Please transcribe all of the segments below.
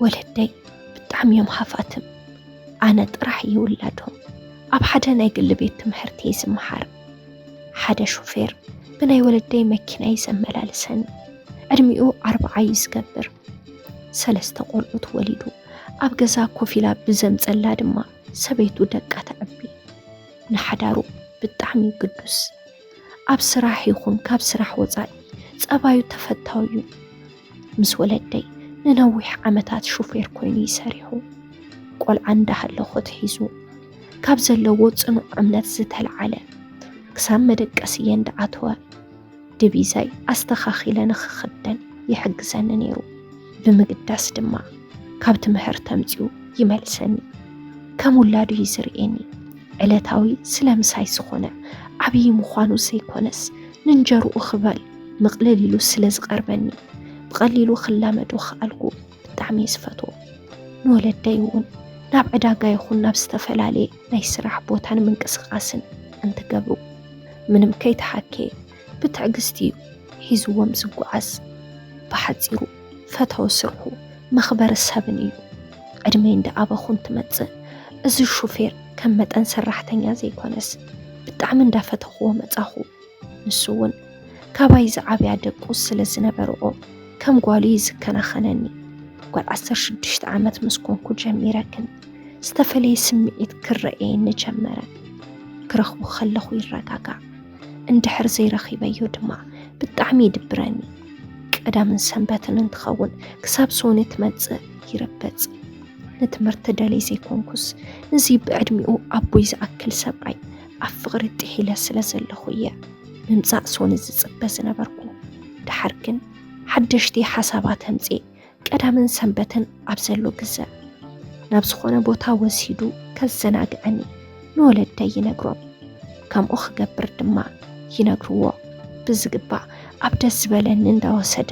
ወለደይ ብጣዕሚ እዮም ሃፋትም። ኣነ ጥራሕ እየ ውላዶም። ኣብ ሓደ ናይ ግሊ ቤት ትምህርቲ እየ ዝመሃር። ሓደ ሹፌር ብናይ ወለደይ መኪና እዩ ዘመላልሰኒ። ዕድሚኡ ኣርብዓ እዩ ዝገብር። ሰለስተ ቆልዑት ወሊዱ ኣብ ገዛ ኮፍ ኢላ ብዘምፀላ ድማ ሰበይቱ ደቃ ተዕቢ። ንሓዳሩ ብጣዕሚ እዩ ግዱስ። ኣብ ስራሕ ይኹን ካብ ስራሕ ወፃኢ ፀባዩ ተፈታዊ እዩ። ምስ ወለደይ ንነዊሕ ዓመታት ሹፌር ኮይኑ እዩ ሰሪሑ። ቆልዓ እንዳሃለኹ ትሒዙ ካብ ዘለዎ ፅኑዕ እምነት ዝተልዓለ ክሳብ መደቀስየ እንዳኣተወ ድቪዛይ ኣስተኻኺለ ንኽኽደን ይሕግዘኒ ነይሩ። ብምግዳስ ድማ ካብ ትምህርቲ ኣምጺኡ ይመልሰኒ። ከም ውላዱ እዩ ዝርእየኒ። ዕለታዊ ስለ ምሳይ ዝኾነ ዓብዪ ምዃኑ ዘይኮነስ ንእንጀርኡ ክበል ምቕልል ኢሉ ስለ ዝቐርበኒ ብቐሊሉ ክላመዶ ክኣልኩ ብጣዕሚ እየ ዝፈትዎ። ንወለደይ እውን ናብ ዕዳጋ ይኹን ናብ ዝተፈላለየ ናይ ስራሕ ቦታ ንምንቅስቓስን እንትገብሩ ምንም ከይተሓኬ ብትዕግስቲ እዩ ሒዝዎም ዝጓዓዝ። ብሓፂሩ ፈታዊ ስርሑ መኽበሪ ሰብን እዩ። ዕድመይ እንዳኣበኹ እንትመፅእ እዚ ሹፌር ከም መጠን ሰራሕተኛ ዘይኮነስ ብጣዕሚ እንዳፈተኽዎ መፃኹ። ንሱ እውን ካባይ ዝዓብያ ደቁ ስለ ዝነበርኦ ከም ጓሉ እዩ ዝከናኸነኒ። ጓል ዓሰርተ ሽዱሽተ ዓመት ምስ ኮንኩ ጀሚረ ግን ዝተፈለየ ስምዒት ክረኣየኒ ጀመረ። ክረኽቦ ከለኹ ይረጋጋእ። እንድሕር ዘይረኺበዮ ድማ ብጣዕሚ ይድብረኒ። ቀዳምን ሰንበትን እንትኸውን ክሳብ ሶኒ ትመጽእ ይርበጽ። ንትምህርቲ ደልየ ዘይኮንኩስ ንዚ ብዕድሚኡ ኣቦይ ዝኣክል ሰብኣይ ኣብ ፍቕሪ ጥሒለ ስለ ዘለኹ እየ ምምጻእ ሶኒ ዝጽበ ዝነበርኩ። ደሓር ግን ሓደሽቲ ሓሳባት ኣምጽኤ ቀዳምን ሰንበትን ኣብ ዘሎ ግዘ ናብ ዝኾነ ቦታ ወሲዱ ከዘናግዐኒ ንወለደይ ይነግሮም። ከምኡ ክገብር ድማ ይነግርዎ። ብዝግባእ ኣብ ደስ ዝበለኒ እንዳወሰደ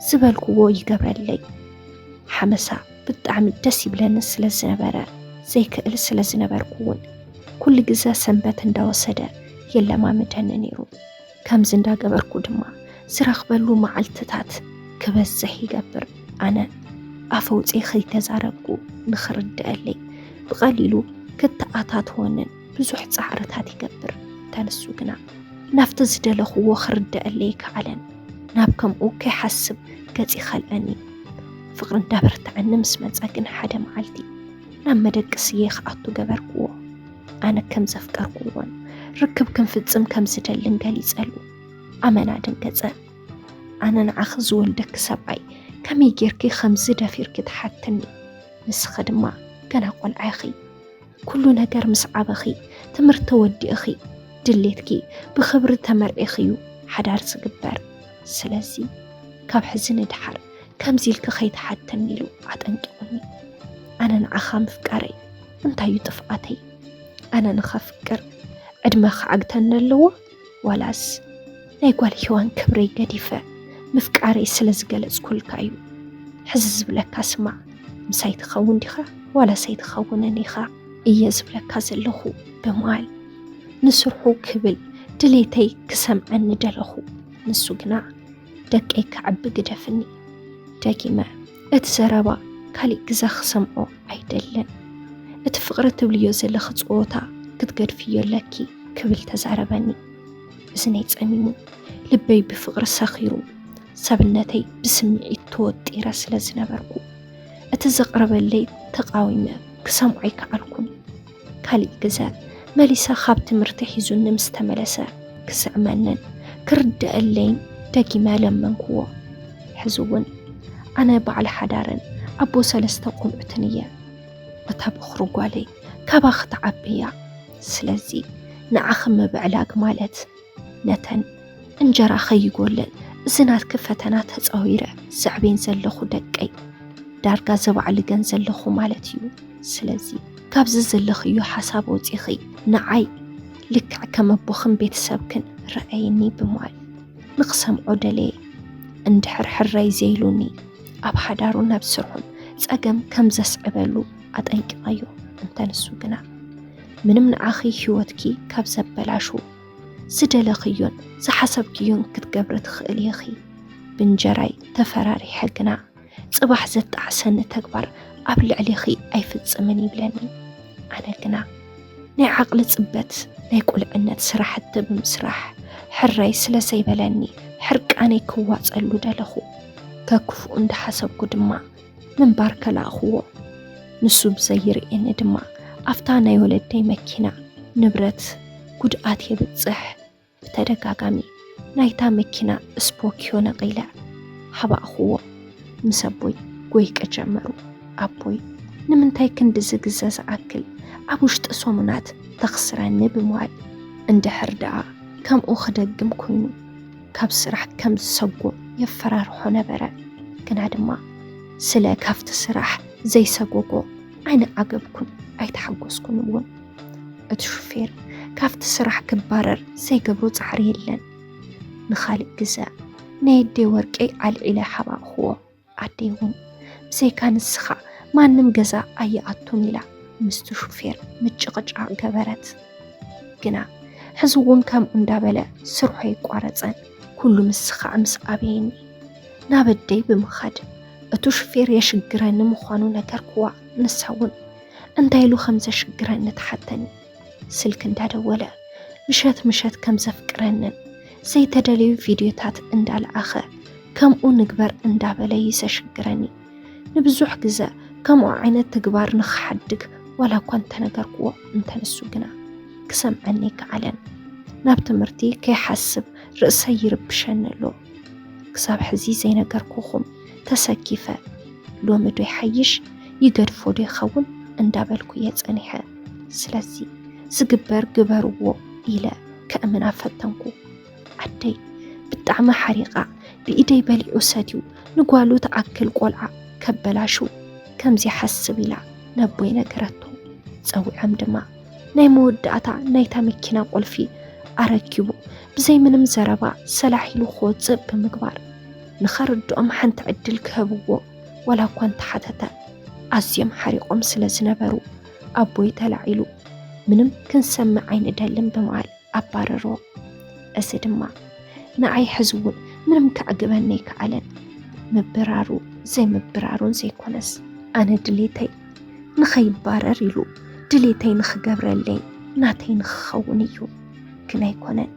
ዝበልክዎ ይገብረለይ። ሓመሳ ብጣዕሚ ደስ ይብለኒ ስለ ዝነበረ ዘይክእል ስለ ዝነበርኩ እውን ኩሉ ግዘ ሰንበት እንዳወሰደ የለማምደኒ ነይሩ። ከምዚ እንዳገበርኩ ድማ ዝረኽበሉ መዓልትታት ክበዝሕ ይገብር። ኣነ ኣፈ ኣውፅኤ ከይተዛረብኩ ንኽርድአለይ ብቐሊሉ ክተኣታትወንን ብዙሕ ፃዕርታት ይገብር። ተንሱ ግና ናብቲ ዝደለኽዎ ክርድአለይ ከኣለን ናብ ከምኡ ከይሓስብ ገፅ ይኸልአኒ። ፍቕሪ እንዳበርትዐኒ ምስ መፀ ግን ሓደ መዓልቲ ናብ መደቅስየ ክኣቱ ገበርክዎ። ኣነ ከም ዘፍቀርክዎን ርክብ ክንፍጽም ከም ዝደልን ገሊጸሉ። ኣመና ደንገጸ። ኣነ ንዓኺ ዝወልደኪ ሰብኣይ ከመይ ጌርኪ ከምዚ ደፊርኪ ትሓትኒ? ንስኺ ድማ ገና ቆልዓ ኢኺ። ኩሉ ነገር ምስ ዓበኺ፣ ትምህርቲ ወዲእኺ፣ ድሌትኪ ብኽብሪ ተመርዒኺ እዩ ሓዳር ዝግበር። ስለዚ ካብ ሕዚ ንድሓር ከምዚ ኢልኪ ከይትሓትኒ ኢሉ ኣጠንቂቑኒ። ኣነ ንዓኻ ምፍቃረይ እንታይ እዩ ጥፍኣተይ? ኣነ ንኸፍቅር ዕድመ ክዓግተኒ ኣለዎ? ዋላስ ናይ ጓል ሄዋን ክብረይ ገዲፈ ምፍቃረይ ስለ ዝገለጽኩልካ እዩ? ሕዚ ዝብለካ ስማዕ፣ ምሳይ ትኸውን ዲኻ ዋላስ ኣይትኸውንን ኢኻ እየ ዝብለካ ዘለኹ ብምባል ንስርሑ ክብል ድሌተይ ክሰምዐኒ ደለኹ። ንሱ ግና ደቀይ ክዓቢ ግደፍኒ። ደጊመ እቲ ዘረባ ካሊእ ግዘ ክሰምዖ ኣይደልን። እቲ ፍቕሪ ትብልዮ ዘለኺ ጸወታ ክትገድፍዮ ኣለኪ ክብል ተዛረበኒ። እዝነይ ጸሚሙ፣ ልበይ ብፍቕሪ ሰኺሩ፣ ሰብነተይ ብስምዒት ተወጢረ ስለ ዝነበርኩ እቲ ዘቕረበለይ ተቓዊመ ክሰምዖ ኣይከኣልኩን። ካሊእ ግዘ መሊሰ ካብ ትምህርቲ ሒዙኒ ምስ ተመለሰ ክስዕመንን ክርድኣለይን ደጊመ ለመንክዎ። ሕዚ እውን ኣነ በዓል ሓዳርን ኣቦ ሰለስተ ቆልዑትን እየ። እታ በኹሪ ጓለይ ካባኺ ትዓቢ እያ። ስለዚ ንዓኺ ምብዕላግ ማለት ነተን እንጀራ ከይጎለን እዚ ናትኪ ፈተና ተፃዊረ ዘዕቤን ዘለኹ ደቀይ ዳርጋ ዘባዕልገን ዘለኹ ማለት እዩ። ስለዚ ካብዚ ዘለኽዮ ሓሳብ ወፂኺ ንዓይ ልክዕ ከም ኣቦኽን ቤተሰብክን ረኣይኒ ብምባል ንኽሰምዖ ደለየ። እንድሕር ሕራይ ዘይሉኒ ኣብ ሓዳሩን ኣብ ስርሑን ፀገም ከም ዘስዕበሉ ኣጠንቂቐዮ። እንተ ንሱ ግና ምንም ንዓኺ ህይወትኪ ካብ ዘበላሹ ዝደለኽዮን ዝሓሰብክዮን ክትገብሪ ትኽእሊ ኢኺ። ብእንጀራይ ተፈራሪሐ ግና ጽባሕ ዘጣዕሰኒ ተግባር ኣብ ልዕሌኺ ኣይፍጽምን ይብለኒ። ኣነ ግና ናይ ዓቕሊ ጽበት ናይ ቁልዕነት ስራሕቲ ብምስራሕ ሕራይ ስለ ዘይበለኒ ሕርቃነይ ክዋጸሉ ደለኹ። ከክፉ እንዳሓሰብኩ ድማ ምንባር ከላእኽዎ። ንሱ ብዘይርእየኒ ድማ ኣብታ ናይ ወለደይ መኪና ንብረት ጉድኣት የብጽሕ። ብተደጋጋሚ ናይታ መኪና ስፖኪዮ ነቒለ ሓባእኽዎ። ምስ ኣቦይ ጎይቀ ጀመሩ። ኣቦይ ንምንታይ ክንድዚ ግዘ ዝኣክል ኣብ ውሽጢ ሰሙናት ተኽስረኒ ብምባል፣ እንድሕር ደኣ ከምኡ ክደግም ኮይኑ ካብ ስራሕ ከም ዝሰጎ የፈራርሖ ነበረ። ግና ድማ ስለ ካብቲ ስራሕ ዘይሰጎጎ ኣይንዓገብኩን፣ ኣይተሓጎስኩን እውን። እቲ ሹፌር ካብቲ ስራሕ ክባረር ዘይገብሮ ጻዕሪ የለን። ንኻልእ ግዘ ናይ ኣደይ ወርቀይ ኣልዒለ ሓባእኽዎ። ኣደይ እውን ብዘይካ ንስኻ ማንም ገዛ ኣይኣቱን ኢላ ምስቲ ሹፌር ምጭቕጫቕ ገበረት። ግና ሕዚ እውን ከምኡ እንዳበለ ስርሖ ኣይቋረጸን። ኩሉ ምስኻዕ ምስ ኣበየኒ ናብ ኣደይ ብምኻድ እቱ ሹፌር የሽግረኒ ምዃኑ ነገርክዋ። ንሳ እውን እንታይ ኢሉ ከም ዘሽግረኒ ትሓተኒ። ስልክ እንዳደወለ ምሸት ምሸት ከም ዘፍቅረንን ዘይተደለዩ ቪድዮታት እንዳለኣኸ ከምኡ ንግበር እንዳበለ እዩ ዘሽግረኒ። ንብዙሕ ግዘ ከምኡ ዓይነት ተግባር ንኽሓድግ ዋላ እኳ እንተነገርክዎ፣ እንተንሱ ግና ክሰምዐኒ ኣይከኣለን። ናብ ትምህርቲ ከይሓስብ ርእሰይ ይርብሸኒ ኣሎ። ክሳብ ሕዚ ዘይነገርኩኹም ተሰኪፈ፣ ሎሚ ዶ ይሓይሽ ይገድፎ ዶ ይኸውን እንዳበልኩ እየ ጸኒሐ። ስለዚ ዝግበር ግበርዎ ኢለ ከእምና ፈተንኩ። ኣደይ ብጣዕሚ ሓሪቓ ብኢደይ በሊዑ ሰትዩ ንጓሉ ትኣክል ቆልዓ ከበላሹ ከምዚ ሓስብ ኢላ ነቦይ ነገረቶ። ጸዊዖም ድማ ናይ መወዳእታ ናይታ መኪና ቁልፊ ኣረኪቡ ብዘይ ምንም ዘረባ ሰላሕ ኢሉ ክወጽእ ብምግባር ንኸርድኦም ሓንቲ ዕድል ክህብዎ ዋላ እኳ እንተሓተተ ኣዝዮም ሓሪቖም ስለ ዝነበሩ ኣቦይ ተላዒሉ ምንም ክንሰምዕ ኣይንደልን ብምባል ኣባረሮ። እዚ ድማ ንዓይ ሕዚ እውን ምንም ከዕግበኒ ኣይከኣለን። ምብራሩ ዘይምብራሩን ዘይኮነስ ኣነ ድሌተይ ንኸይባረር ኢሉ ድሌተይ ንኽገብረለይ ናተይ ንኽኸውን እዩ። ግን ኣይኮነን።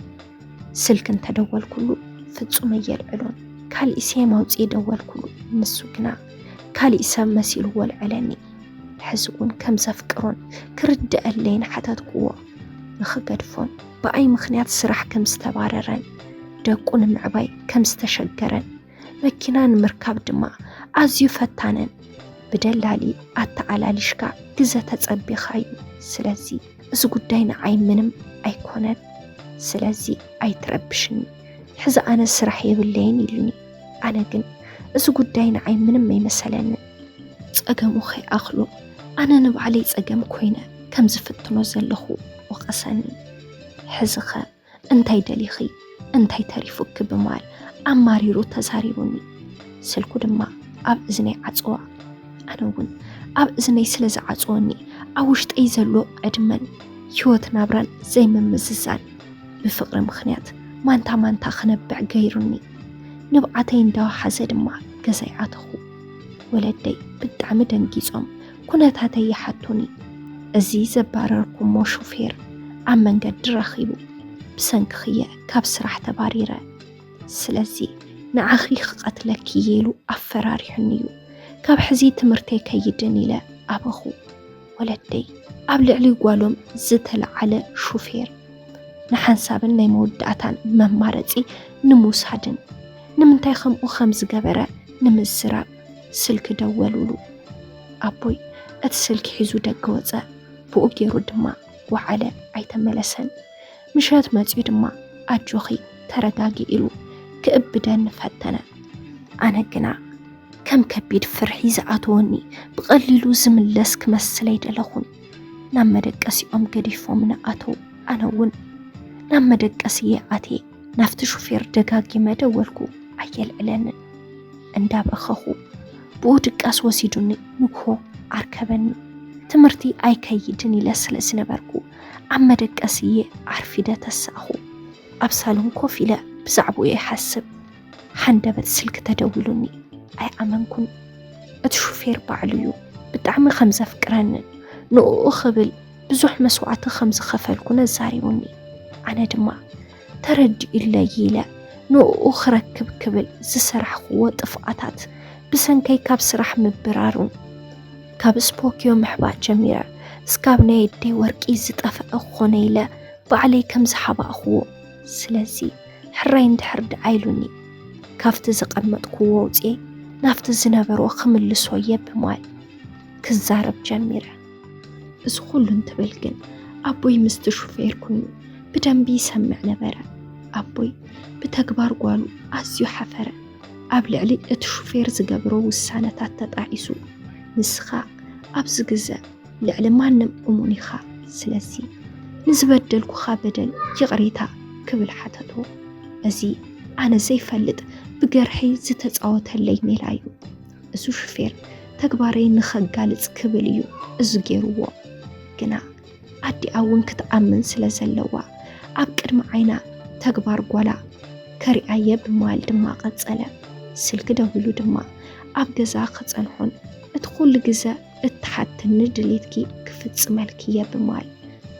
ስልክ እንተደወልኩሉ ፍጹም ኣየልዕሎን። ካሊእ ሴም ኣውጺኤ ደወልኩሉ፣ ንሱ ግና ካሊእ ሰብ መሲሉ ወልዐለኒ። ሕዚ እውን ከም ዘፍቅሮን ክርድኣለይን ሓተትክዎ። ንኽገድፎን ብኣይ ምኽንያት ስራሕ ከም ዝተባረረን ደቁ ንምዕባይ ከም ዝተሸገረን መኪና ንምርካብ ድማ ኣዝዩ ፈታነን ብደላሊ ኣተኣላሊሽካ ግዘ ተጸቢኻ እዩ። ስለዚ እዚ ጉዳይ ንዓይ ምንም ኣይኮነን። ስለዚ ኣይትረብሽኒ። ሕዚ ኣነ ስራሕ የብለይን ኢሉኒ። ኣነ ግን እዚ ጉዳይ ንዓይ ምንም ኣይመሰለንን። ጸገሙ ከይኣኽሎ ኣነ ንባዕለይ ጸገም ኮይነ ከም ዝፍትኖ ዘለኹ ወቐሰኒ። ሕዚኸ እንታይ ደሊኺ? እንታይ ተሪፉኪ? ብምባል ኣማሪሩ ተዛሪቡኒ። ስልኩ ድማ ኣብ እዝነይ ዓጸዋ። ኣነ እውን ኣብ እዝነይ ስለ ዝዓጸወኒ ኣብ ውሽጠይ ዘሎ ዕድመን ህይወት ናብራን ዘይምምዝዛን ብፍቕሪ ምኽንያት ማንታ ማንታ ክነብዕ ገይሩኒ። ንብዓተይ እንዳወሓዘ ድማ ገዛይ ኣተኹ። ወለደይ ብጣዕሚ ደንጊጾም ኩነታተይ ይሓቱኒ። እዚ ዘባረርኩሞ ሹፌር ኣብ መንገዲ ረኺቡ ብሰንክኽየ ካብ ስራሕ ተባሪረ። ስለዚ ንዓኺ ክቐትለኪ እየ ኢሉ ኣፈራሪሑኒ እዩ። ካብ ሕዚ ትምህርተይ ከይድን ኢለ ኣበኹ። ወለደይ ኣብ ልዕሊ ጓሎም ዝተለዓለ ሹፌር ንሓንሳብን ናይ መወዳእታን መማረጺ ንምውሳድን ንምንታይ ከምኡ ከም ዝገበረ ንምዝራብ ስልኪ ደወሉሉ። ኣቦይ እቲ ስልኪ ሒዙ ደገ ወጸ። ብኡ ገይሩ ድማ ወዓለ፣ ኣይተመለሰን። ምሸት መጺኡ ድማ ኣጆኺ ተረጋጊ ኢሉ ክእብደኒ ፈተነ። ኣነ ግና ከም ከቢድ ፍርሒ ዝኣተወኒ ብቐሊሉ ዝምለስ ክመስል ኣይደለኹን። ናብ መደቀሲኦም ገዲፎምኒ ኣተው። ኣነ እውን ናብ መደቀሲየ ኣትየ ናብቲ ሹፌር ደጋጊመ ደወልኩ። ኣየልዕለንን። እንዳበኸኹ ብኡ ድቃስ ወሲዱኒ ንግሆ ኣርከበኒ። ትምህርቲ ኣይከይድን ኢለ ስለ ዝነበርኩ ኣብ መደቀሲየ ኣርፊደ ተሳእኹ። ኣብ ሳሎን ኮፍ ኢለ ብዛዕባኡ ይሓስብ። ሃንደበት ስልኪ ተደዊሉኒ። ኣይኣመንኩን። እቲ ሹፌር ባዕሉ እዩ ብጣዕሚ ከም ዘፍቅረንን ንእኡ ክብል ብዙሕ መስዋዕቲ ከም ዝኸፈልኩን ኣዛሪቡኒ። ኣነ ድማ ተረዲኡለይ ኢለ ንእኡ ክረክብ ክብል ዝሰራሕክዎ ጥፍኣታት ብሰንከይ ካብ ስራሕ ምብራሩን ካብ ስፖኪዮ ምሕባእ ጀሚረ እስካብ ናይ ኣደይ ወርቂ ዝጠፍአ ክኾነ ኢለ ባዕለይ ከም ዝሓባእክዎ። ስለዚ ሕራይ እንድሕር ደኣ ኢሉኒ ካብቲ ዘቐመጥክዎ ኣውፅኤ ናብቲ ዝነበሮ ክምልሶ እየ ብምባል ክዛረብ ጀሚረ። እዚ ኩሉ እንትብል ግን ኣቦይ ምስቲ ሹፌር ኮይኑ ብደንቢ ይሰምዕ ነበረ። ኣቦይ ብተግባር ጓሉ ኣዝዩ ሓፈረ። ኣብ ልዕሊ እቲ ሹፌር ዝገብሮ ውሳነታት ተጣዒሱ፣ ንስኻ ኣብዚ ግዘ ልዕሊ ማንም እሙን ኢኻ። ስለዚ ንዝበደልኩኻ በደል ይቕሬታ ክብል ሓተቶ። እዚ ኣነ ዘይፈልጥ ብገርሐይ ዝተጻወተለይ ሜላ እዩ። እዚ ሹፌር ተግባረይ ንኸጋልጽ ክብል እዩ እዚ ገይርዎ። ግና ኣዲኣ እውን ክትኣምን ስለ ዘለዋ ኣብ ቅድሚ ዓይና ተግባር ጓላ ከሪኣየ ብምባል ድማ ቀጸለ። ስልኪ ደዊሉ ድማ ኣብ ገዛ ክጸንሖን እቲ ኩሉ ግዘ እትሓትኒ ድሌትኪ ክፍጽመልኪ እየ ብምባል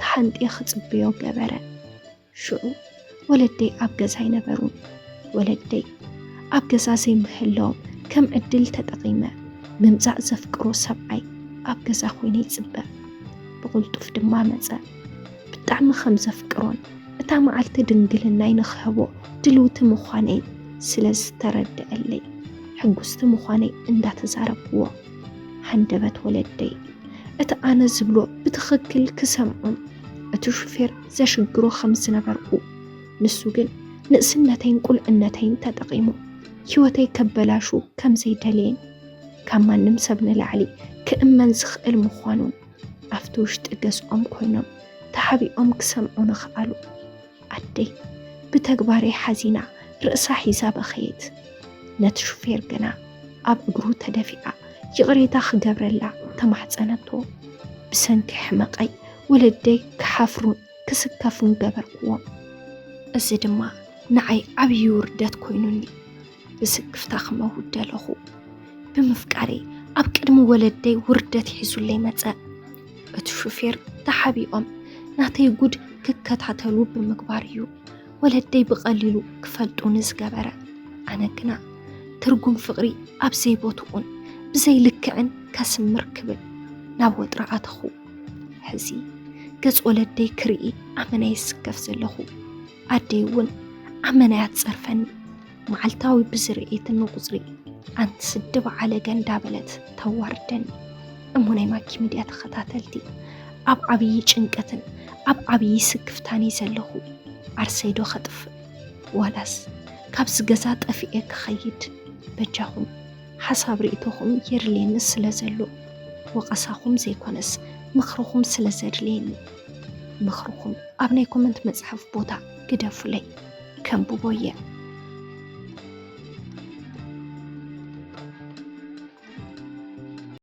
ተሓንጥየ ክጽበዮ ገበረ። ሽዑ ወለደይ ኣብ ገዛ ኣይነበሩን። ወለደይ ኣብ ገዛ ዘይምህላዎም ከም ዕድል ተጠቒመ ምምጻእ ዘፍቅሮ ሰብኣይ ኣብ ገዛ ኮይነ ይጽበ። ብቕልጡፍ ድማ መጸ። ብጣዕሚ ከም ዘፍቅሮን እታ መዓልቲ ድንግልናይ ንኽህቦ ድልውቲ ምዃነይ ስለ ዝተረደአለይ ሕጉስቲ ምዃነይ እንዳተዛረብክዎ፣ ሃንደበት ወለደይ እቲ ኣነ ዝብሎ ብትኽክል ክሰምዖን እቲ ሹፌር ዘሽግሮ ከም ዝነበርኩ፣ ንሱ ግን ንእስነተይን ቁልዕነተይን ተጠቒሙ ህይወተይ ከበላሹ ከም ዘይደለየን ካብ ማንም ሰብ ንላዕሊ ክእመን ዝኽእል ምዃኑን ኣብቲ ውሽጢ ገዝኦም ኮይኖም ተሓቢኦም ክሰምዑ ንኽኣሉ ኣደይ ብተግባረይ ሓዚና ርእሳ ሒዛ በኸየት። ነቲ ሹፌር ግና ኣብ እግሩ ተደፊኣ ይቕሬታ ክገብረላ ተማሕጸነቶ። ብሰንኪ ሕመቐይ ወለደይ ክሓፍሩን ክስከፉን ገበርክዎም። እዚ ድማ ንዓይ ዓብዪ ውርደት ኮይኑኒ። ብስክፍታ ክመውት ደለኹ። ብምፍቃረይ ኣብ ቅድሚ ወለደይ ውርደት ሒዙለይ መጸ። እቲ ሹፌር ተሓቢኦም ናተይ ጉድ ክከታተሉ ብምግባር እዩ ወለደይ ብቐሊሉ ክፈልጡኒ ዝገበረ። ኣነ ግና ትርጉም ፍቕሪ ኣብ ዘይቦትኡን ብዘይልክዕን ከስምር ክብል ናብ ወጥሪ ኣተኹ። ሕዚ ገጽ ወለደይ ክርኢ ኣመና ይስከፍ ዘለኹ። ኣደይ እውን ኣመና እያ ትጸርፈኒ። መዓልታዊ ብዝርእየትኒ ቁጽሪ ኣንቲ ስዲ በዓለገ እንዳበለት ተዋርደኒ። እሞ ናይ ማኪ ሚድያ ተኸታተልቲ ኣብ ዓብዪ ጭንቀትን ኣብ ዓብዪ ስክፍታን እየ ዘለኹ። ዓርሰይ ዶ ከጥፍእ ዋላስ ካብዚ ገዛ ጠፊኤ ክኸይድ? በጃኹም ሓሳብ ርእይቶኹም የድልየኒ ስለ ዘሎ፣ ወቐሳኹም ዘይኮነስ ምኽርኹም ስለ ዘድልየኒ፣ ምኽርኹም ኣብ ናይ ኮመንት መጽሓፍ ቦታ ግደፉለይ፣ ከንብቦ እየ።